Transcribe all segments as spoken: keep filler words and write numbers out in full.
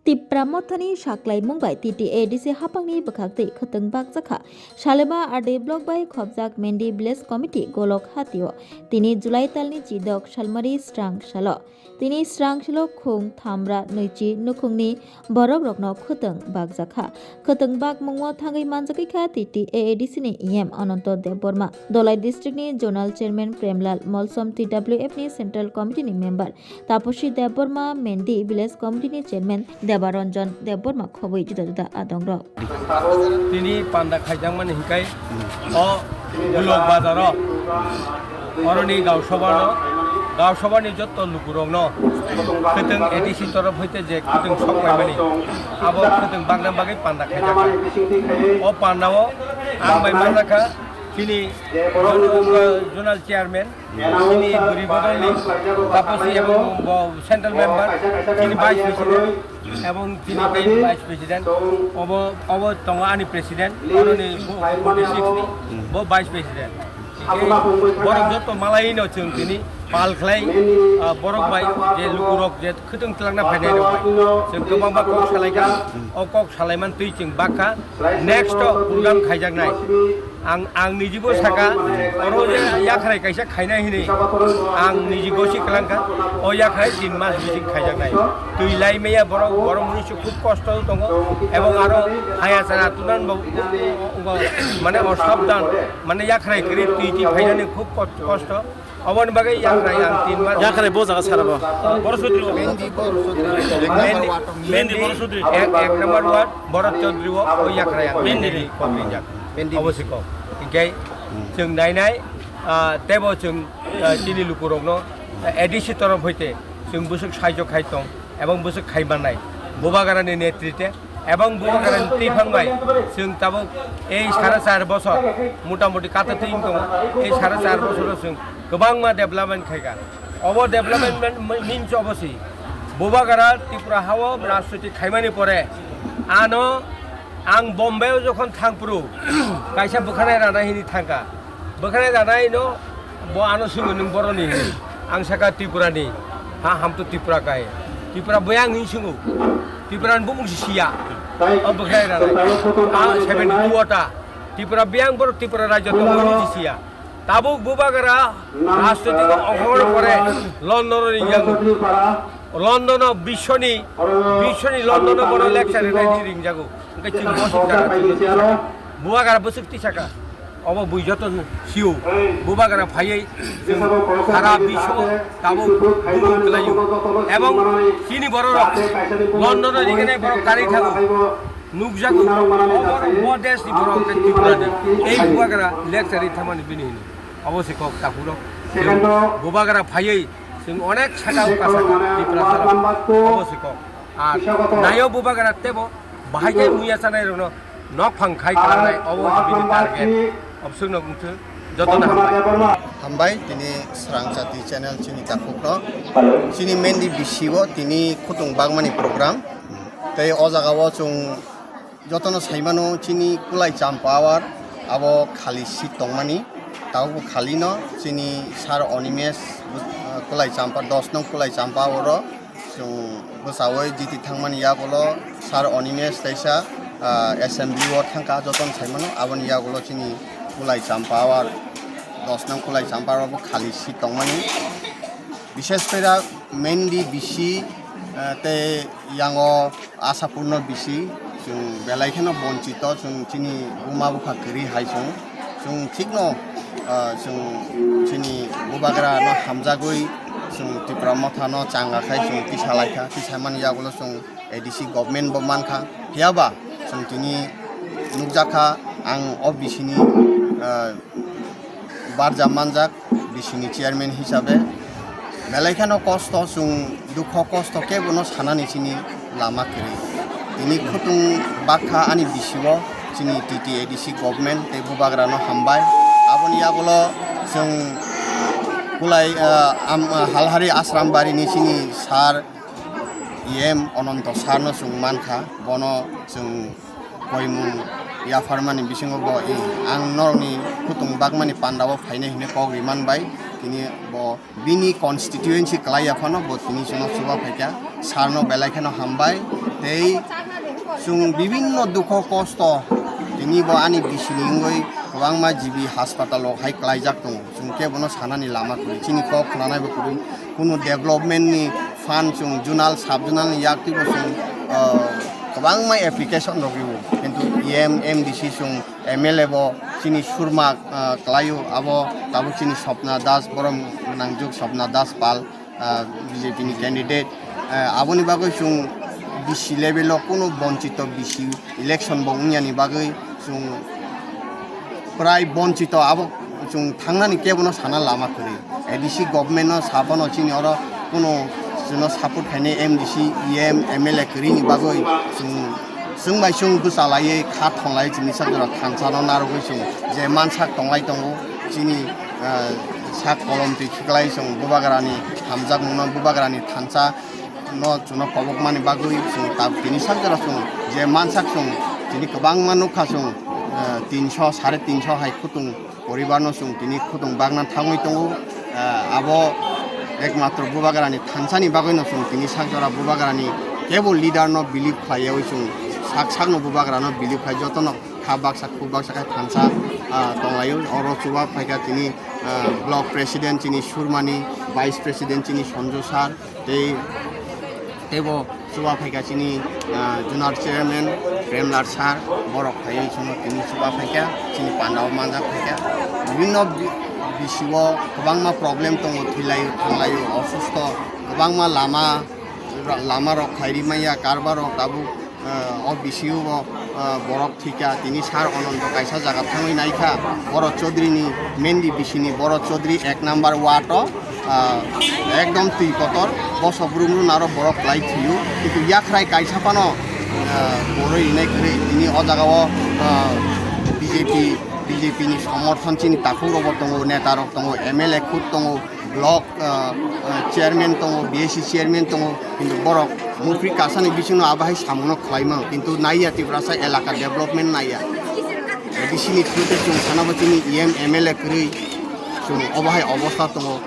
Tipra Mothani saklaimung bai T T A D C haphangni bwkhaktwi khwtwng bakjakha. Salema R D block bai khopjak Mendi Village Committee Golok Hatio tini July talni chidok salmari srang salo. Tini srang salo khung thamra nwichi nukhungni borok rokno khwtwng bakjakha. Khwtwng bakmungno thangwi manjakwi kha T T A A D C ni E M Ananto Debbarma, Dholai district ni Zonal Chairman Premlal Molsom, T W F ni Central Committee ni member Taposi Debbarma, Mendi Village Committee ni Chairman Debaranjan Debbarma khobwi juda juda adongrok. Tini panda khaijakmani hinkhai o Bulok bazaro oroni gausabha no, gausabha ni jotto lukurok no khwtwng A D C torof hoite je khwtwng sok paimani abo khwtwng bakna bagwi panda khaijakha. O panda o ang bai manjakha chini zonal chairman, chini bwrwi bodolni Taposi ebong bo central member, chini vice president, ebong chini tei vice president, obo, obo tongo ani president, oroni bo forty six ni, bo vice president. Borok joto malaino chwng tini pal khlai, ah, borok bai je lukurok je khwtwng twlangna phainai rok bai chwng kwbangma kok salaikha, o kok salaiman twi chwng bakha, next o program khaijaknai. Ang, ang nijibo saka, oro je yakhrai kaisa khainai hinwi, ang niji gosi kwlangkha, o yakhrai tin mas bising khaijaknai. Twi lai maya borok, borok mwnwi se khub kosto tongo, ebong aro haya chana tunan bo, bo, mane osabdan, mane yakhrai kwrwi twi twi phainani khub kot-, kosto. Oboni bagwi yakhrai ang tin mas. Yakhrai bo jaga sara bo. Boro Chaudhary bo. Mendi, Mendi, Mendi, Boro Chaudhary. Ek, ek number ward, Boro Chaudhary o, o yakhrai ang Mendi. Mendi, Mendi, Mendi. Obo siko. Hinkhe chwng nainai, ah, tebo chwng, ah, chini lukurokno, ah, A D C torof hoite chwng bwswk saijo khai tong. Ebong bwswk khai mannai. Bubagrani netrite ebong Bubagrani twiphang bai chwng tabuk ei sare char bosor, motamuti kata twi wng tongo, ei sare char bosoro chwng kwbangma development khaikha. Obo development means obo si Bubagra Tripura hao rajniti khaimani pore ano ang Bombay o jokhon thangphuru kaisa bwkhanai rana hini thangkha. Bwkhanai ranaino bo ano swngo, "Nwng boroni?" Ang saka, "Tripurani." "Ha, ham to Tripura ka hai." "Tripura boyang?" hini swngo. Tripurani bumung si siya. O bwkhanai ranai. Ah, seventy two ota. Tripura boyang borok Tripura rajyo tongo hini si siya. Tabuk Bubagra rajniti o ongkhormani pore London o ringjago. London o biswoni, biswoni London o bono lecture rinai ringjago. Hwnkhe chwng bwswk jaga chwng bwswk saka. Bubagra bwswk twi saka. Obo bui joto sio. Bubagra phaiwi chwng sara biswo tabuk bumung kwlaio. Ebong chini bororok London o rinai borok karwi thango. Nukjago. Obo bo desh ni borok hwnkhe Tripura ni. Ei Bubagra lecture ri thamani bini hino. Obo se kok takhurok. Bubagra phaiwi chwng onek saka ukasa Tripura sara. Obo se kok. Ar nayo Bubagra tebo bahai khe muya chanai rokno nok phang khai klanai, obo se bini target. Obswkno wngthok, jotono hambai. Hambai, tini Srang Jati channel chini takhukno. Chini Mendi bisi o tini khutung bakmani program. Tei o jaga o chwng jotono saimano chini Kulai Champa awar abo khali seat tongmani. Tabukbo khali no chini Sir Onimesh, uh, Kulai Champa, dos nong Kulai Champa oro. Chwng bwchaui jiti thangmani yagulo Sir Onimesh teisa, ah, assembly o thangkha, jotono saimano. Aboni yagulo chini Kulai Champa o, dos nong Kulai Champa o bo khali seat tongmani. Bishes khe Mendi bisi, ah, tei yango Asapurno bisi, chwng belai kheno bonchito, chwng chini buma bupha kwrwi hai chwng. Chwng thikno, ah, chwng chini Bubagra no hamjagwi chwng Tipra Motha no changa khai chwng tisa laikha, tisa mani yagulo chwng A D C government bo mankha. Phiyaba chwng tini nukjakha ang o bisini, ah, barja manjak bisini chairman hisabe. Belai kheno kosto, chwng dukho kosto kebono sanani chini lama kwrwi. Tini khutung bakha ani bisi o chini T T A D C government tei Bubagra no hambai. Aboni yagulo chwng Kulai, ah, am, ah, Halhari Ashram Bari ni chini sir E M Ananto sir no chwng mankha, bono chwng koimung yapharmani bisingo bo, eh, ang norokni khutung bakmani pandao phainai hinwi kok riman bai, tini bo bini constituency kwlai yaphano bo tini chwngno chuba phaikha, sir no belai kheno hambai. Tei chwng bibinno dukho kosto tini bo ani bisini wngwi kwbangma G B hospital o hai klaijak tongo. Chwng khe bono sanani lama kwrwi. Chini kok khwnanai bo kwrwi. Kunu development ni fund chwng zonal, sub zonal ni yak twibo chwng, ah, kwbangma application rok rwo. Kintu E M, M D C chwng M L A bo chini surma, ah, kwlaio. Abo tabuk chini Swapna Das, borom nangjwk Swapna Das Pal, ah, B J P ni candidate. Ah, aboni bagwi chwng B C level o kunu bonchito B C election bo wngya ni bagwi chwng prai bonchito, abo chwng thangnani kebono sana lama kwrwi. A D C government no saphano chini oro kunu chwngno support khainai M D C, E M, M L A kwrwi ni bagwi chwng, chwng bai chwng bwchalaiwi kha thonglai chini sak jora thansa no narwgwi chwng je mansak tonglai tongo chini, ah, sak kolom twi khiklai chwng bubagrani hamjakmungno bubagrani thansa no chwngno kobokmani bagwi chwng tab tini sak jora chwng je mansak chwng tini kwbangma nukha chwng, ah, tinso, sare tinso hai khutung poribarno chwng tini khutung bagna thangwi tongo. Ah, abo ekmatro bubagrani thansani bagwino chwng tini sak jora bubagrani kebo leader no believe khlaiyawi chwng sak sakno bubagrano believe khlai jotono kha baksa khuk baksa khai thansa, ah, tonglaio. Oro chuba phaikha tini, ah, block president chini Surmani, vice president chini Sonju sir, tei, teibo chuba phaikha chini, ah, zonal chairman Premlal sir, borok phaiwi chwngno tini chuba phaikha, chini pandao manjak phaikha. Bibinno bi-, bisio kwbangma problem tongo, thwilaio, thanglaio, osusto, kwbangma lama, lama rok khlai rimanya, karbar rok tabuk, ah, o bisio bo, ah, borok thwikha, tini sir Ananto kaisa jaga thangwi naikha, Bharat Chaudhary ni Mendi bisini, Bharat Chaudhary ek number ward o, ah, ekdom twi kotor, boso brum rwna aro borok kwlai thwio, kintu yakhrai kaisa phano, ah, borwi rinai kwrwi, tini o jaga o, ah, B J P, B J P ni somorthon chini takhuk rok bo tongo, neta rok tongo, M L A khud tongo, block, ah, ah, chairman tongo, B S C chairman tongo, kintu borok mufri kasani bisingno abo hai samungno khlai mano, kintu naiya Tiprasa elaka development naiya. A D C ni through tei chwng sana bo chini E M, M L A kwrwi chwng obo hai obostha tongo.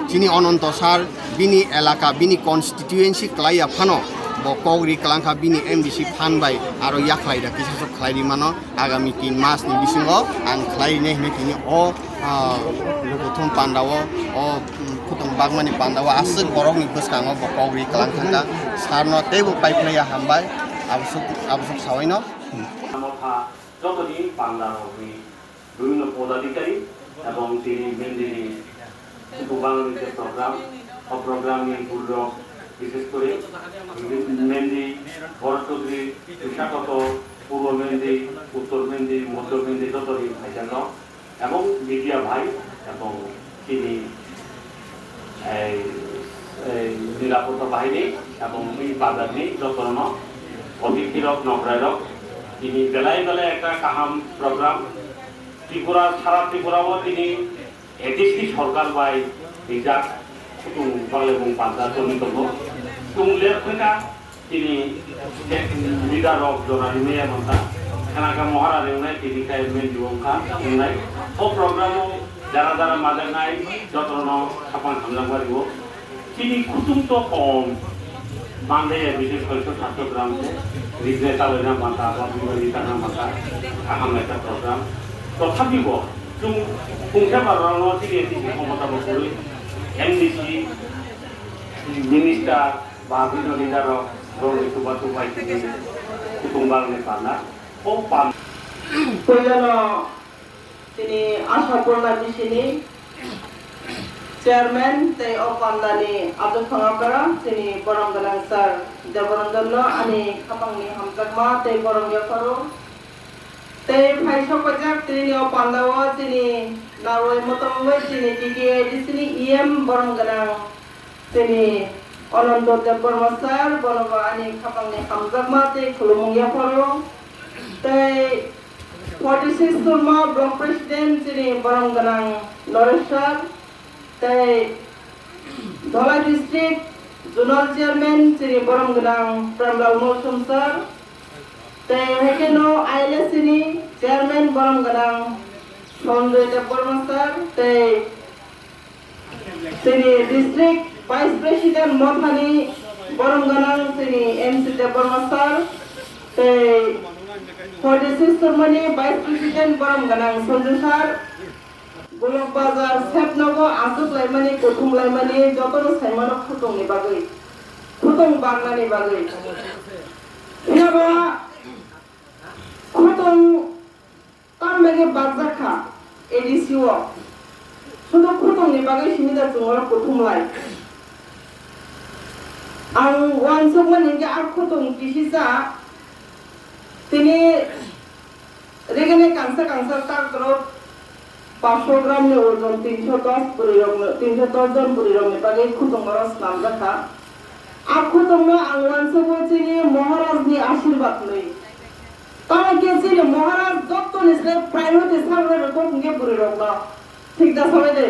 Chini Ananto sir bini elaka, bini constituency kwlaiya phano bo kok ri kwlangkha bini M D C fund bai aro yakhlai da kisa sok khlai ri mano. Agami tin mas ni bisingo ang khlai rinai hinwi tini o, ah, Lukuthum panda o, o, mm, khutung bagmani panda o aswk borok ni bwskango bo kok ri kwlang thangkha. Sir no teibo pai phlaiya hambai, aboswk, aboswk sawi no. Motha jotoni panda rok ni bibhinno podadhikari ebong tini Mendini Kubang ni je program, o program ni gururok, bishesh kore Mendi, Bharat Chaudhary, Vishakhato, Purbo Mendi, Uttor Mendi, Madhya Mendi, joto ni phaijak rok, ebong media bhai, ebong chini ei, ei nirapotta bahini, ebong ei bazar ni joto no, otithi rok, nokrai rok, chini belai belai ekta kaham program, Tripura, sara Tripura o chini A D C sorkar bai rijak kutung baglemung panda choli tongo. Chwng ler phwkha chini state leader rok jora rimaya manta. Khanaka mohara ringnai tini kai men diwong kha wngnai. O program o jara jara majaknai jotono khapang hamjakma rio. Chini kutung to kom. Mandaya bishesh kore soi satto gram se. Rijne chaloi na manta, ba bimari tang na manta. Kaham ekta program. Tothapi bo, chwng pungsa barano chini A D C khomota bo kwrwi. M D C, minister, ba bibhinno leader rok, rong ni chuba chubai chini kutung bagni panda. O pan. Puilano Chini Ashapurna bisini chairman tei o pandani ajok thangabara chini borom gwnang sir Deboranjan no ani khapangni hamjakma tei borom yapharo. Tei phaisok pajak tini o pandao chini narwai motongwi chini T T A D C ni E M borom gwnang Chini Ananto Debbarma sir, bono bo ani khapangni hamjakma tei khulumung yapharo. Tei forty six Surma Block President chini borom gwnang Naresh sir, tei Dholai District Zonal Chairman chini borom gwnang Premlal Molsom sir, tei haikhe no I L S C ni Chairman borom gwnang Sanjoy Debbarma sir, tei Chini district vice president mothani Borom gwnang chini M C Debbarma sir, tei forty six Surmani Vice President borom gwnang Sanju sir, Golok Bazar sepnogo aswk laimani, kuthum laimani, jotono saimano khutungni bagwi, khutung bangnani bagwi. Phiya ba khutung Tamni bagwi bakjak kha A D C o. Sudu khutungni bagwi simi da chwng oro kuthum lai. Ang uansukmani hinkhe a khutung kisisa tini rigini kangsa kangsa tak rok paanch sho gram ni ojon, tinsho dos bwrwi rokno, tinsho dos jon bwrwi rokni bagwi khutung oro swnamjak kha. A khutungno ang uansugo chini Maharaj ni ashirbad nwi. Tamo khe chini Maharaj jottoni se priority salrwi rwkok hinkhe bwrwi rokno. Thik da sabai de?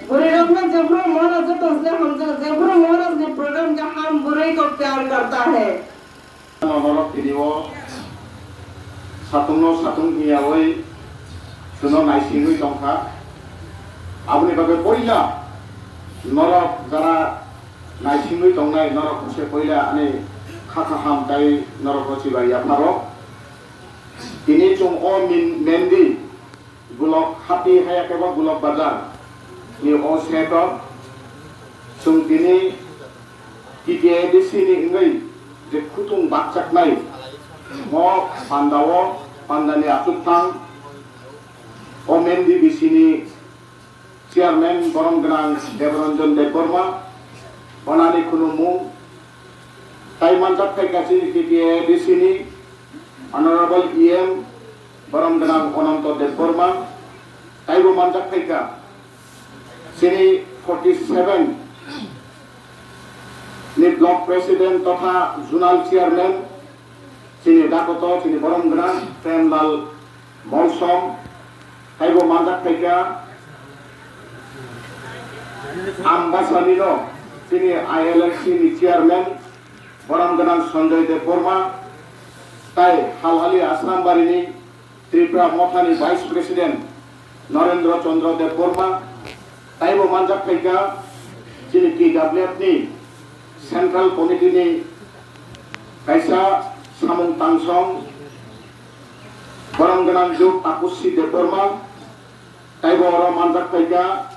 Bwrwi rokno jephuru Maharaj jottoni se hamjak, jephuru Maharaj ni program khe ham bwrwi ko pyar karta hai. Norok tini o satung no satung hiyawi suno naisingwi tongkha. Aboni bagwi poila norok jara naisingwi tongnai norok se poila ani kha kaham tei norok rw chibai yapharo. Tini chwng o min-, Mendi Golok Hati haya khe bo Golok Bazar ni o seto chwng tini T T A D C ni wngwi je khutung bakchaknai mo panda o panda ni achukthang o Mendi B C ni Chairman borom gwnang Debranjan Debbarma, onani khulumung, tai manjak phaikha chini T T A D C ni Honorable E M borom gwnang Ananto Debbarma, taibo manjak phaikha chini forty seven ni Block President totha Zonal Chairman chini dakoto chini borom gwnang Premlal Molsom, taibo manjak phaikha Ambasani no chini I L F C ni chairman borom gwnang Sanjoy Debbarma, tai Halhali Asrambari ni Tripura Motha ni Vice President Narendra Chandra Debbarma, taibo manjak phaikha chini T W F ni Central Committee ni kaisa samung tangsong, borom gwnang Juk Tapusi Debbarma, taibo oro manjak phaikha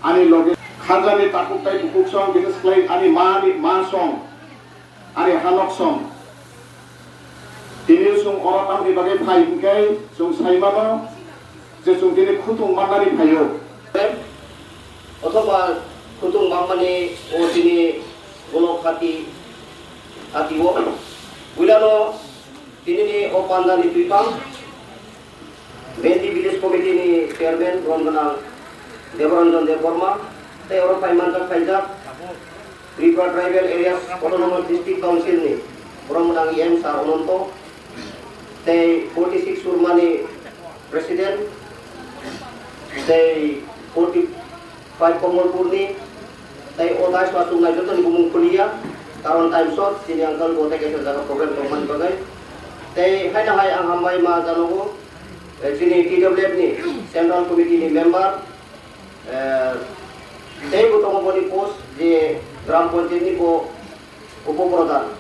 ani loge khajani takhuk tai bukhuk song, bises khlai ani ma ni ma song, ani hanok song. Tini chwng oro tamni bagwi phai hinkhe chwng sai mano je chwng tini khutung mannani phaio. Othoba khutung mangmani o tini Golok Hati, Hati o. Builano tini ni o pandani twipang Mendi Village Committee ni Chairman borom gwnang Debranjan Debbarma, tei oro phai manjak phaijak Tripura Tribal Areas Autonomous District Council ni borom gwnang E M Sir Ananto, tei forty six Surmani President, tei forty five Komolpurni, tei o dais o achuknai jotoni bumung kuliya, karon time short, chini uncle bo tei kaisa jaga program tongmani bagwi. Tei haino hai ang hambai ma janogo, eh, chini T W F ni Central Committee ni member, eh, tei bo tongo boni post je Gram Panchayat ni bo Upo Pradhan,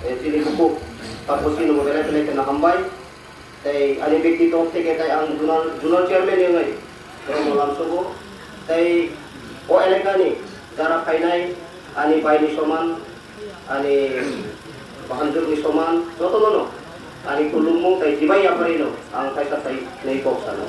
eh, chini bukhuk Tapusi no belai belai kheno hambai. Tei ani bektitop theke tei ang zonal, zonal chairman wngwi borokno lamsogo. Tei o elekani jara phainai ani baini soman, ani bahanjwkni soman, jotono no ani khulumung tei jibai yapharino ang kaisa sai nei kok sano.